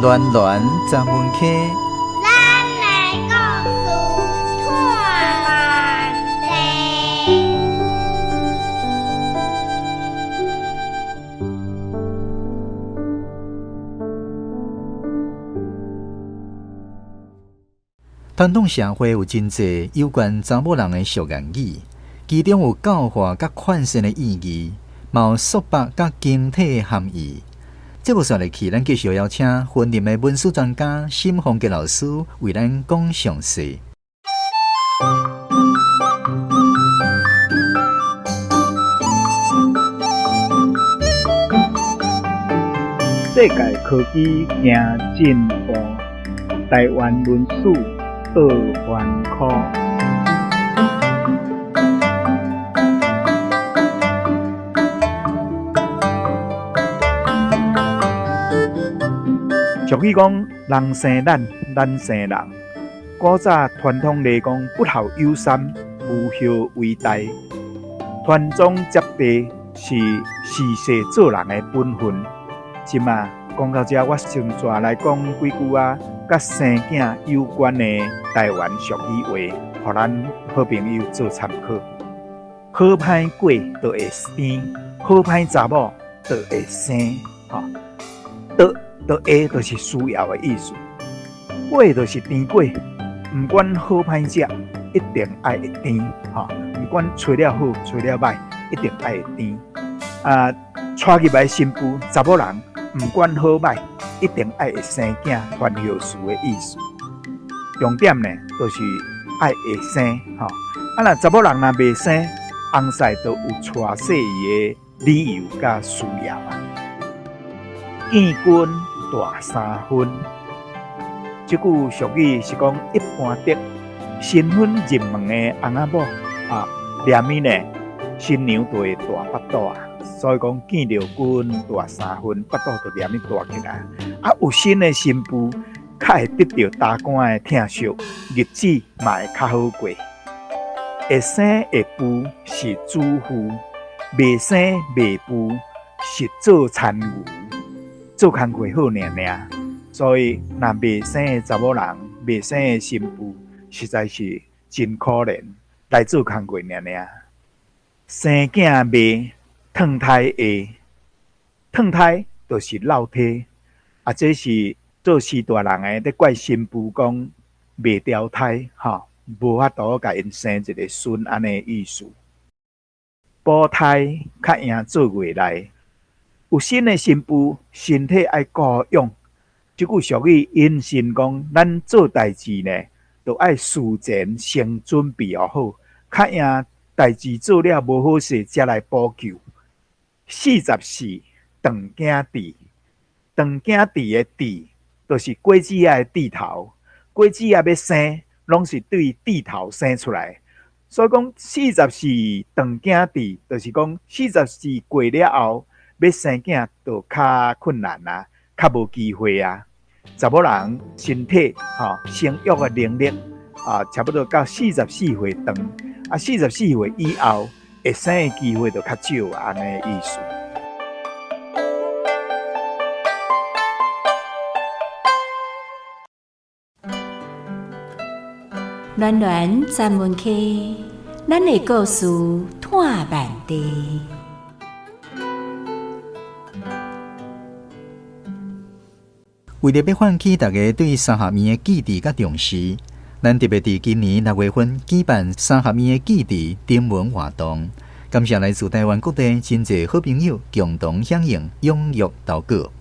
暖暖十分溪，咱的故事托万地。传统社会有真济有关查某人的俗諺语，其中有教化佮劝善的意义，嘛有束缚佮警惕的含义。节目煞落去，咱继续邀请云林的文史专家沈凤杰老师为咱讲详细。世界科技行进步，台湾文史倒翻科。俗语讲，人生咱，咱生人。古早传统来讲，不孝有三，无后为大。传宗接代是时势做人的本分。这马讲到这，我先煞来讲几句啊，佮生囝有关的台湾俗语话，予咱好朋友做参考。好歹过就会甜，好歹查某就会生。吼，就就会就是需要的意思，果就是甜果，毋管好歹食，一定爱会甜。吼，毋管揣了好，揣了歹，一定爱会甜。啊，娶入来新妇查某人，毋管好歹，一定爱会生囝，传后嗣的意思。重点呢，就是爱会生。吼，啊，若查某人若袂生，翁婿就有娶细伊的理由佮需要啊。见君大三分，这句俗语是讲一般的新婚入门的翁仔某啊，连咪呢新娘就会大腹肚啊，所以讲见著君大三分，腹肚就连咪大起来。啊，有新的新妇，较会得著大官的疼惜，日子嘛会较好过。会生会孵是主妇，袂生袂孵是做田牛。做工课好尔尔，所以若袂生的查某人，袂生的新妇，实在是真可怜，来做工课尔尔。生囝袂，褪胎会，褪胎就是落胎，啊，这是做序大人的咧怪新妇讲袂牢胎，吼，无法度共𪜶生一个孙按呢意思。补胎较赢做月内。有新的新妇，身体爱顾养。这句俗语引申讲，咱做代志呢，都爱事前先准备好，较赢代志做了无好势，才来补救。44长颈甜，长颈甜的甜，就是果子仔的甜头。果子仔欲生，攏是对甜头生出来。所以讲44长颈甜，就是讲44过了后，欲生囝就较困难啊，较无机会啊。查某人身体吼生育的能力啊，差不多到44岁长，啊，44岁以后会生的机会就较少，按呢意思。暖暖专门区，咱的故事拖慢地。为著欲唤起大家对三合院的记忆佮重视，咱特别伫今年6月份举办三合院的记忆征文活动。感谢来自台湾各地真济好朋友共同响应，踊跃投稿。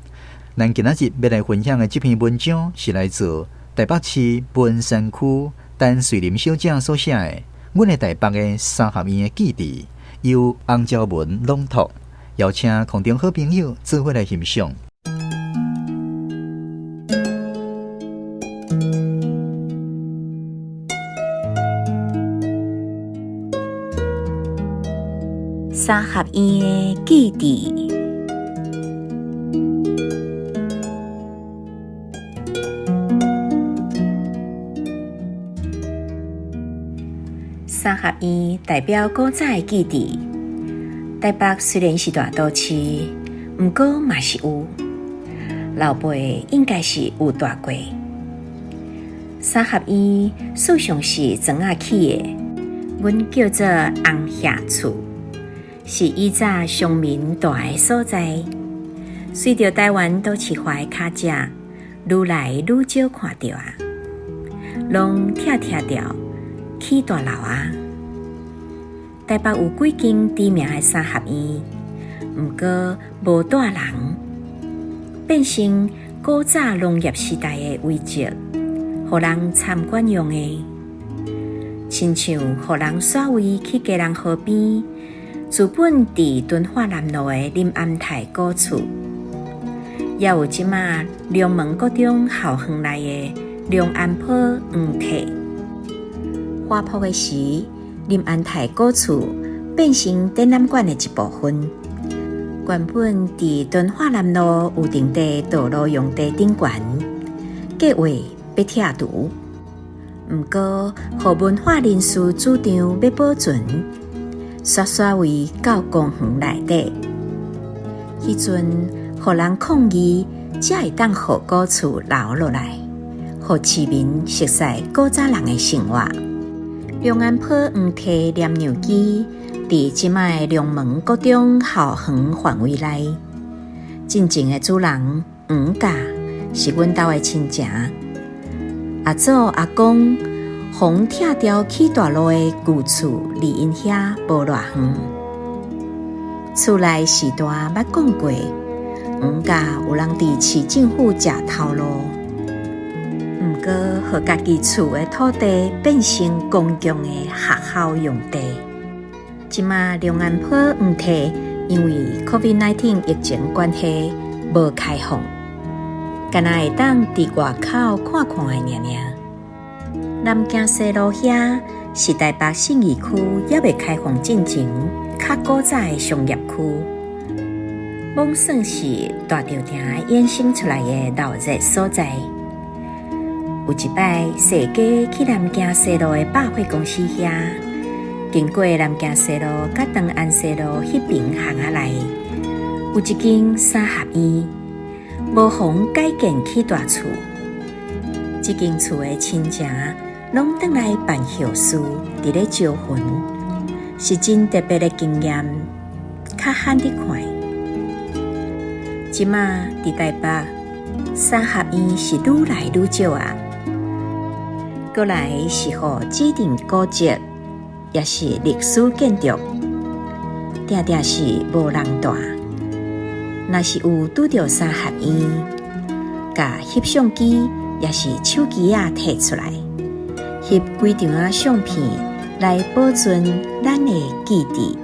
咱今仔日欲来分享的这篇文章是来自台北市文山区陈瑞琳小姐所写的《阮的台北的三合院的记忆》，由洪昭文朗读，邀请空中好朋友做伙来欣赏。三合院的记忆。三合院代表古早的记忆。台北虽然是大都市，毋过嘛是有。老輩應該是有蹛過。三合院事實上是磚仔起的，阮叫做紅霞厝，是以早鄉民蹛的所在。隨著臺灣都市化的腳跡，愈來愈少看著啊，攏拆拆掉起大樓啊。台北有幾間知名的三合院，毋過無蹛人，變成古早農業時代的遺跡，予人參觀用的。親像予人徙位去基隆河邊，資本佇敦化南路的林安泰古厝，也有這馬龍門國中校園內的龍安坡黃體。滑坡的時，林安泰古厝變成展覽館的一部分。原本佇敦化南路有定地道路用地頂懸，計劃欲拆除，毋過予文化人士主張欲保存，煞徙位到公園內底。彼陣予人抗議，才會當予古厝留落來，予市民熟悉古早人的生活。龍安坡黃體念娘機佇這擺的龍門國中校園範圍內，真正的主人黃家是阮兜的親情。阿祖阿公予拆掉起大路的舊厝，離𪜶遐無偌遠。厝內序大捌講過，黃家有人佇市政府食頭路，毋過予家己厝的土地變成公共的學校用地。這馬龍安坡黃體因為 COVID-19 疫情關係無開放，干焦會當佇外口看看的爾爾。南京西路遐是台北信義區猶未開放進前較古早的商業區，罔算是大稻埕衍生出來的鬧熱所在。有一擺踅街去南京西路的百貨公司遐，經過南京西路佮長安西路彼爿巷仔內，有一間三合院，無妨改建起大厝。這間厝的親情攏轉來辦後事，佇咧招魂，是真特別的經驗，較罕得看。這馬佇台北三合院是愈來愈少啊，閣來是予指定古蹟，也是歷史建築，定定是無人蹛。若是有拄著三合院，共翕相機抑是手機仔提出來，翕幾張仔相片來保存咱的記憶。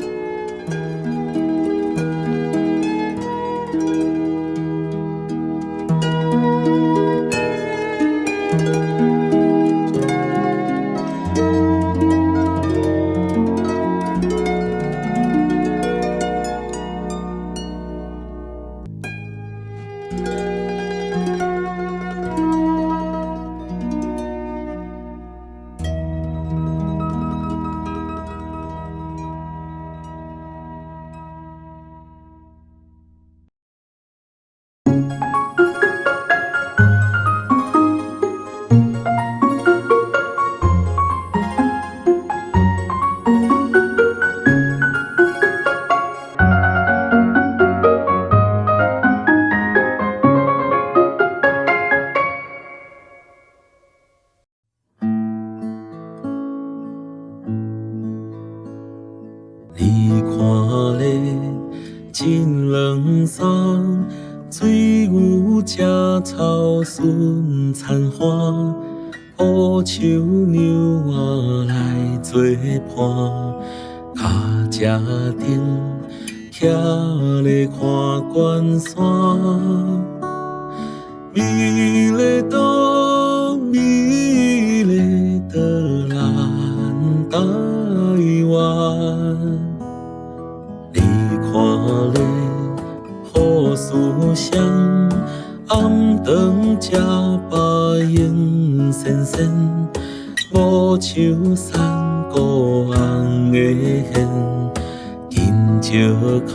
你看咧，真冷爽，水牛食草顺田花，乌树娘仔来做伴，跤车顶徛咧看关山，美丽岛，美丽的咱台湾。你看咧，好思想，暗顿食饱闲仙仙，无树山谷红的线，紧石跤，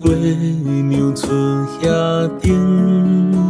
月娘出遐燈。